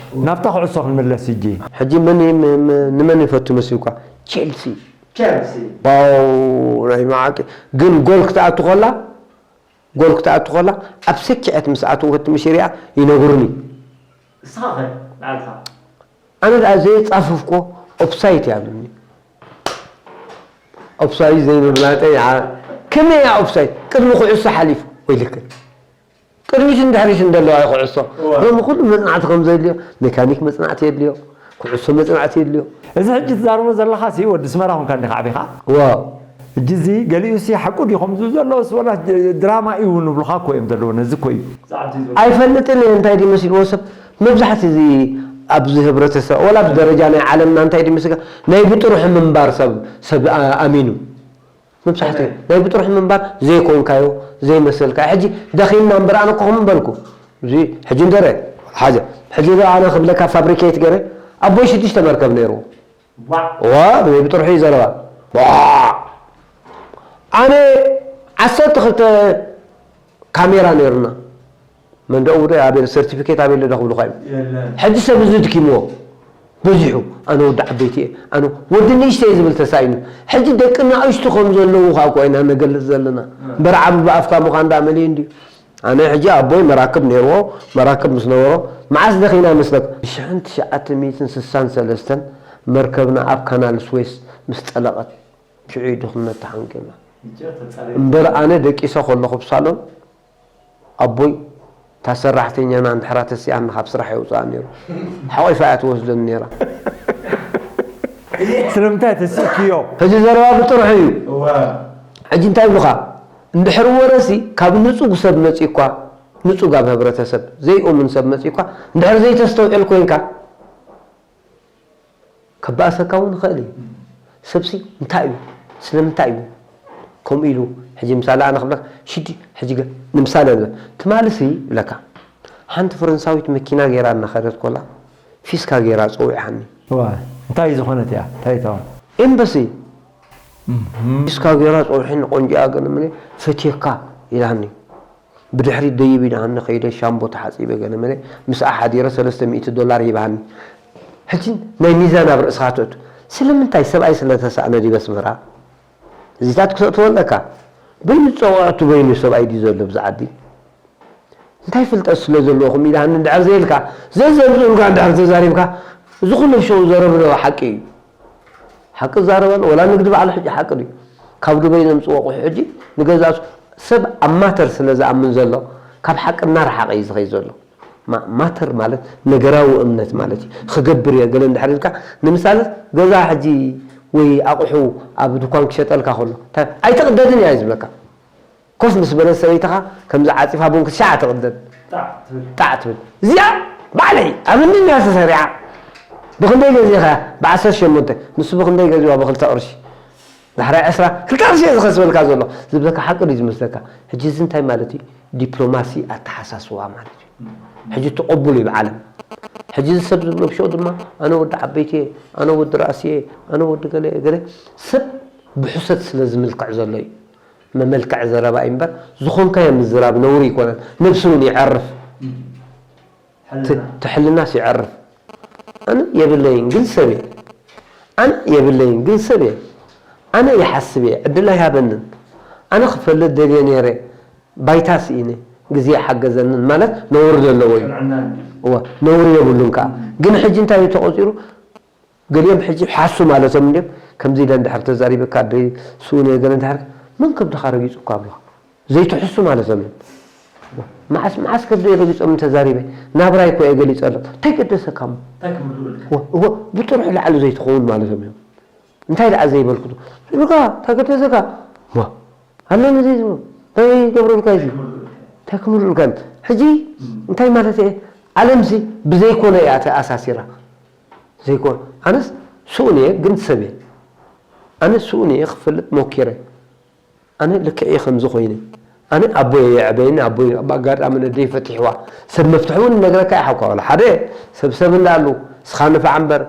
ናብታ ኩዕሶ ክንምለስ ሕጂ። ሕጂ መን ይ-፣ ም-፣ ም-፣ ንመን ይፈቱ መሲልኳ? ቼልሲ። ቸልሲ። ዋው፣ ናይ መዓቂ። ግን ጎል ክትኣቱ ከላ፣ ጎል ክትኣቱ ከላ፣ ኣብ ሰኪዐት ምስ ኣተወት ምሽሪያ ይነግሩኒ። ንስኻ ኸ ባዕልኻ? ኣነ ደኣ ዘይጻፈፍኮ ኦፍሳይት እያ ብሉኒ። ኦፍሳይት ዘይምፍላጠይ ዓ-፣ ከመይ እያ ኦፍሳይድ? ቅድሚ ኩዕሶ ሓሊፉ። ወይልክ። ቅድሚትን ድሕሪትን ዘለዋ እያ ኩዕሶ። እዋ። ሎሚ ኩሉ መጽናዕቲ ከም ዘድልዮ፣ ሜካኒክ መጽናዕቲ የድልዮ፣ ኩዕሶ መጽናዕቲ የድልዮ። እዚ ሕጂ ትዛረቦ ዘለኻ ሲ ወዲ ኣስመራ ኮንካ እንዲኻ ዓቢኻ? እዋ። ሕጂ እዚ ገሊኡ ሲ ሓቁ ድዩ ከምዚ ዘሎ ስ ወላ ድራማ እዩ ንብሉኻ እኮ እዮም ዘለዉ። ነዚ እኮ እዩ። ኣይፈልጥን እየ እንታይ ድዩ መሲልዎ ሰብ። መብዛሕቲ እዚ ኣብዚ ህብረተሰብ፣ ወላ ኣብዚ ደረጃ ናይ ዓለምና እንታይ ድዩ መሲልካ? ናይ ብጥርሑ ምንባር ሰብ፣ ሰብ ኣ-፣ ኣሚኑ። መብዛሕትኡ ናይ ብጥርሑ ምንባር ዘይኮንካዮ፣ ዘይመሰልካ። ሕጂ ደኺምና እምበር ኣነ እኮ ከም በልኩ። እዚ ሕጂ እንደረ፣ ሓዘ። ሕጂ ዶ ኣነ ክብለካ ፋብሪኬት ገረ፣ ኣቦይ ሽዱሽተ መርከብ ነይርዎ። ዋ። ዋ፣ ናይ ብጥርሑ እዩ ዘረባ። ዋ። ኣነ ዓሰርተ ክልተ ካሜራ ነይሩና። መንደኡ ውደ ኣቤል ሰርቲፊኬት ኣቤል ዶ ክብልኳ እዩ። የለን። ሕጂ ሰብ እዚ ድኪምዎ በዚሑ። ኣነ ወዲ ዓበይቲ እየ፣ ኣነ ወዲ ንእሽተይ ዝብል ተሳኢኑ። ሕጂ ደቂ ንኣሽቱ ከም ዘለዉ ኸዓ እኮ ኢና ነገልጽ ዘለና። እም። እምበር ዓቢ ብኣፍካ ምዃን ደኣ መሊኡ እንድዩ። ኣነ ሕጂ ኣቦይ መራክብ ነይርዎ፣ መራክብ ምስ ነበሮ መዓስ ደኺና መስለካ? ብሽሕን ትሽዓተ ሚእትን ስሳን ሰለስተን መርከብና ኣብ ካናል ስዌስ ምስ ጠለቐት ሽዑ እዩ ድኽነት ተሓንቂቕና። እምበር ኣነ ደቂሰ ከለኹ ብሳሎን ኣቦይ፣ እታ ሰራሕተኛና እንድሕራ ተሲኣኒ ካብ ስራሕ የውፅኣ ነይሩ። ሓቒፋ እያ ትወስደኒ ነይራ። ስለምንታይ ተሲእክዮ? ሕጂ ዘረባ ብጥርሑ እዩ። እዋ። ሕጂ እንታይ ይብሉኻ? እንድሕር ወረሲ ካብ ንጹግ ሰብ መጺእኳ፣ ንጹግ ኣብ ህብረተሰብ ዘይእሙን ሰብ መጺእኳ፣ እንድሕር ዘይተስተውዕል ኮይንካ፣ ከባእሰካ እውን ይኽእል እዩ። ሰብሲ እንታይ እዩ? ስለምንታይ እዩ? ከምኡ ኢሉ፣ ሕጂ ምሳሌ ኣነ ክብለካ፣ ሽዲ፣ ሕጂ ገ-፣ ንምሳሌ ንበል፣ ትማልሲ ይብለካ፣ ሓንቲ ፈረንሳዊት መኪና ገይራ እናኸደት ኮላ፣ ፊስካ ገይራ ጸዊዓኒ። እዋ፣ እንታይ ዝኾነት እያ? እንታይ እተዋ? ኤምባሲ። እም። ፊስካ ገይራ ጸዊዕኒ፣ ቆንጆ እያ፣ ገለ መለ፣ ፈትየካ ኢላኒ። ብድሕሪት ደይብ ኢላኒ ከይደ ሻምቦ ተሓጺበ ገለ መለ ምስኣ ሓዲረ ሰለስተ ሚእቲ ዶላር ሂባኒ። ሕጂ ናይ ሚዛን ኣብ ርእስኻ ትእቱ። ስለምንታይ ሰብኣይ ስለ ተሳእነ ድዩ ኣስመራ? እዚታት ክተእትዎ ኣለካ። በይኑ ዝጸውዐቱ በይኑ ሰብኣይ ድዩ ዘሎ ብዛ ዓዲ? እንታይ ፍልጠት ስለ ዘለኹም ኢላኒ እንድሕር ዘይልካ፣ ዘይ ዘምጽኡልካ እንድሕር ተዛሪብካ፣ እዚ ኩሉ ሸው ዘረብሎ ሓቂ እዩ። ሓቂ ዛረበን ወላ ንግዲ ባዕሉ ሕጂ ሓቂ ድዩ? ካብ ዱበይ ዘምጽዎ ኣቑሑ ሕጂ ንገዛእ ሱ-፣ ሰብ ኣብ ማተር ስለ ዝኣምን ዘሎ ካብ ሓቂ እናረሓቐ እዩ ዝኸይድ ዘሎ። ማ-፣ ማተር ማለት ነገራዊ እምነት ማለት እዩ። ክገብር እየ ገለ እንድሕር ኢልካ፣ ንምሳሌ ገዛ ሕጂ ወይ ኣቑሑ ኣብ ድኳን ክሸጠልካ ከሎ፣ እንታይ ኣይትቕደድን እያ እዩ ዝብለካ። ኮፍ ምስ በለት ሰበይትኻ ከምዚ ዓጺፋ ቡን ክትሻዕ ትቕደድ። ጣዕ ትብል። ጣዕ ትብል። እዚኣ ባዕለይ ኣብ እምኒ እያ ተሰሪዓ። ብኽንደይ ገዚእኻያ? ብዓሰርተ ሸሞንተ። ንሱ ብኽንደይ ገዚዋ? ብኽልተ ቅርሺ። ዳሕራይ ዕስራ፣ ክልተ ቅርሺ እየ ዝኸስበልካ ዘሎ። ዝብለካ ሓቂ ድዩ ዝመስለካ? ሕጂ እዚ እንታይ ማለት እዩ? ዲፕሎማሲ ኣተሓሳስባ ማለት እዩ። ሕጂ እቲ ቅቡል እዩ ብዓለም። ሕጂ እዚ ሰብ ዝብሎ ብሽዑ ድማ ኣነ ወዲ ዓበይቲ እየ፣ ኣነ ወዲ ራእሲ እየ፣ ኣነ ወዲ ገለ እየ፣ ገለ ሰብ ብሕሰት ስለ ዝምልክዕ ዘሎ እዩ። መመልክዒ ዘረባ እዩ እምበር፣ ዝኾንካዮ ምዝራብ ነውሪ ኣይኮነን። ነብሲ እውን ይዐርፍ። ሕልና። ት-፣ ትሕልናስ ይዐርፍ። ኣነ የብለይን ግን ሰብ እየ። ኣነ የብለይን ግን ሰብ እየ። ኣነ ይሓስብ እየ፣ ዕድል ኣይሃበንን። ኣነ ክፈልጥ ደልየ ነይረ፣ ባይታ ስኢነ፣ ግዜ ኣይሓገዘንን ማለት ነውሪ ዘለዎ እዩ። ቅንዕና እዩ። እወ፣ ነውሪ የብሉን ከኣ። እም። ግን ሕጂ እንታይ እዩ ተቖጺሩ? ገሊኦም ሕጂ ሓሱ ማለቶም እንድዮም፣ ከምዚ ኢለ እንድሕር ተዛሪበካ፣ ኣደይ ስኡን እየ ገለ እንድሕር፣ መን ከብድኻ ረጊጹ እኳ ኣብልኻ? ዘይትሕሱ ማለቶም እዮም። መዓስ፣ መዓስ ከብደይ ረጊጾም እንተዛሪበ? ናብራይ እኮ እየ ገሊጸሎም። እንታይ ገደሰካ እሞ? እንታይ ክምልኡልካ? እወ፣ እወ፣ ብጥርሑ ላዕሊ ዘይትኸውን ማለቶም እዮም። እንታይ ደኣ ዘይበልኩ? ዝብልካ፣ እንታይ ገደሰካ? እሞ፣ ኣለኒ ዘይትብሎ፣ እንታይ ይገብረልካ እዩ? እንታይ ክምልኡልካ እዮም? ሕጂ እም። እንታይ ማለት እየ? ዓለምሲ ብዘይኮነ እያ ተኣሳሲራ። ዘይኮነ። ኣነስ ስኡን እየ፣ ግን ሰብ እየ። ኣነ ስኡን እየ፣ ክፈልጥ ሞኪረ። ኣነ ልክዕ እየ ከምዚ ኮይነ። ኣነ ኣቦይ የዕበየኒ፣ ኣቦይ ብኣጋጣሚ ነደይ ፈቲሕዋ። ሰብ መፍትሒ እውን ይነግረካ እየ ሓውካ። ዋላ ሓደ ሰብ ሰብ እንዳኣሉ፣ እስኻ ንፋዕ እምበር፣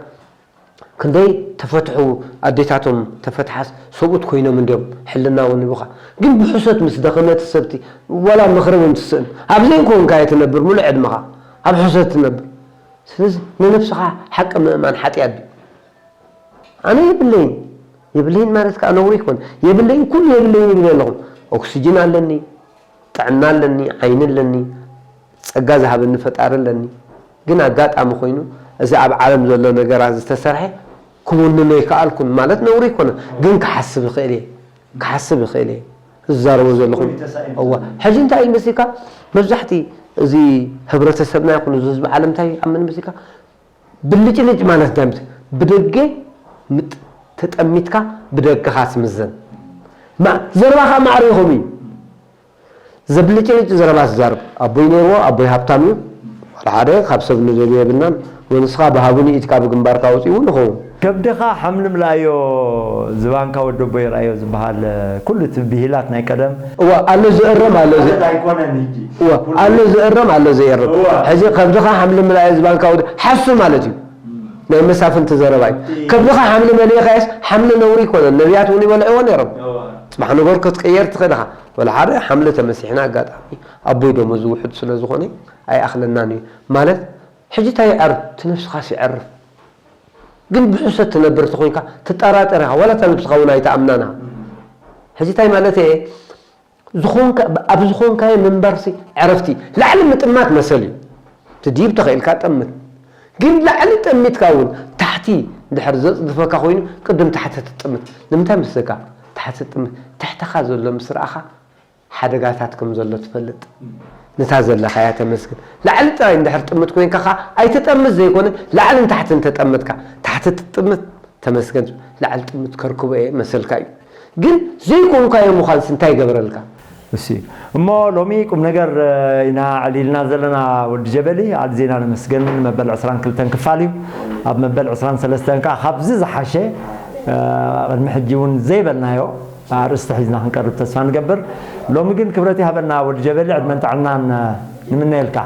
ክንደይ ተፈትሑ ኣዴታቶም ተፈትሓስ ሰብኡት ኮይኖም እንድዮም ሕልና እውን ይብኻ። ግን ብሕሶት ምስ ደኸመት ሰብቲ ዋላ ምኽሪ እውን ትስእን። ኣብ ዘይኮንካዮ ትነብር ሙሉእ ዕድመኻ። ኣብ ሕሶት ትነብር። ስለዚ ንነብስኻ ሓቂ ምእማን ሓጢኣት ድዩ? ኣነ የብለይን። የብለይን ማለት ከኣ ነውሪ ይኮን። የብለይን፣ ኩሉ የብለይን ይብል ኣለኹም። ኦክስጅን ኣለኒ፣ ጥዕና ኣለኒ፣ ዓይኒ ኣለኒ፣ ጸጋ ዝሃበኒ ፈጣሪ ኣለኒ። ግን ኣጋጣሚ ኮይኑ እዚ ኣብ ዓለም ዘሎ ነገራት ዝተሰርሐ ክውንኖ ኣይከኣልኩን ማለት ነውሪ ኣይኮነን። ግን ክሓስብ ይኽእል እየ። ክሓስብ ይኽእል እየ። ዝዛረቦ ዘለኹ። እዋ፣ ሕጂ እንታይ እዩ መሲልካ? መብዛሕቲ እዚ ህብረተሰብና ይኹን እዚ ህዝቢ ዓለም እንታይ ይኣምን መሲልካ? ብልጭልጭ ማለት እንታይ ምስ-፣ ብደገ ምጥ-፣ ተጠሚትካ ብደገኻ ትምዘን። ማ-፣ ዘረባኻ ማዕሪኹም እዩ። ዘብልጭልጭ ዘረባ ዝዛርብ ኣቦይ ነይርዎ፣ ኣቦይ ሃብታም እዩ። ዋላ ሓደ ካብ ሰብ ንደልዮ የብልናን። ወንስኻ ብሃቡኒ ኢድካ ብግንባርካ ወፂኡ እውን ይኸውን። ከብድኻ ሓምሊ ምልኣዮ ዝባንካ ወዲ ኣቦ ይርኣዮ ዝበሃል፣ ኩሉ እቲ ብሂላት ናይ ቀደም። እዋ፣ ኣሎ ዝእረም፣ ኣሎ ዝ-፣ ማለት ኣይኮነን ሕጂ። እዋ፣ ኩሉ ኣሎ ዝእረም፣ ኣሎ ዘየርም። እዋ። ሕጂ ከብድኻ ሓምሊ ምልኣዮ ዝባንካ ወዲ ሓሱ ማለት እዩ። ናይ መሳፍንቲ ዘረባ እዩ። እቲ ከብድኻ ሓምሊ መሊእኻየስ፣ ሓምሊ ነውሪ ይኮነን። ነቢያት እውን ይበልዕዎ ነይሮም። እዋ። ጽባሕ ንጎር ክትቅየር ትኽእል ኢኻ። ወላ ሓደ ሓምሊ ተመሲሕና ኣጋጣሚ ኣቦይ ደሞዝ ውሑድ ስለ ዝኾነ ኣይኣኽለናን እዩ። ማለት፣ ሕጂ እንታይ ይዓርፍ? እቲ ነብስኻስ ይዓርፍ። ግን ብሕሰት ትነብር ተኾይንካ ትጠራጠር ኢኻ። ዋላ እታ ነብስኻ እውን ኣይትኣምናን ኢኻ። ሕጂ እንታይ ማለት እየ? ዝኾንካ-፣ ኣብ ዝኾንካዮ ምንባርሲ ዕረፍቲ። ላዕሊ ምጥማት መሰል እዩ። ትድይብ ተኽኢልካ ጠምት። ግን ላዕሊ ጠሚትካ እውን ታሕቲ እንድሕር ዘጽድፈካ ኮይኑ ቅድም ታሕቲ ትጥምት። ንምንታይ መስለካ? ታሕቲ ትጥምት። ትሕተኻ ዘሎ ምስ ረኣኻ ሓደጋታት ከም ዘሎ ትፈልጥ። ነታ ዘለኻያ ተመስግን። ላዕሊ ጥራይ እንድሕር ጥምት ኮይንካ ኸዓ ኣይትጠምት ዘይኮነ ላዕልን ታሕትን ተጠመትካ። ታሕቲ ትጥምት ተመስገን። ላዕሊ ጥምት ከርክቦ እየ መሰልካ እዩ። ግን ዘይኮንካዮ ምዃንስ እንታይ ይገብረልካ? እሺ። እሞ ሎሚ ቁም ነገር፣ እ፣ ኢና ኣዕሊልና ዘለና ወዲ ጀበሊ። ኣዕሊ ዜና ነመስገን መበል ዕስራን ክልተን ክፋል እዩ። ኣብ መበል ዕስራን ሰለስተን ከኣ ካብዚ ዝሓሸ፣ እ፣ ቅድሚ ሕጂ እውን ዘይበልናዮ ኣርእስቲ ሒዝና ክንቀርብ ተስፋ ንገብር። ሎሚ ግን ክብረት ይሃበልና ወዲ ጀበሊ፣ ዕድመን ጥዕናን፣ እ፣ ንምነየልካ።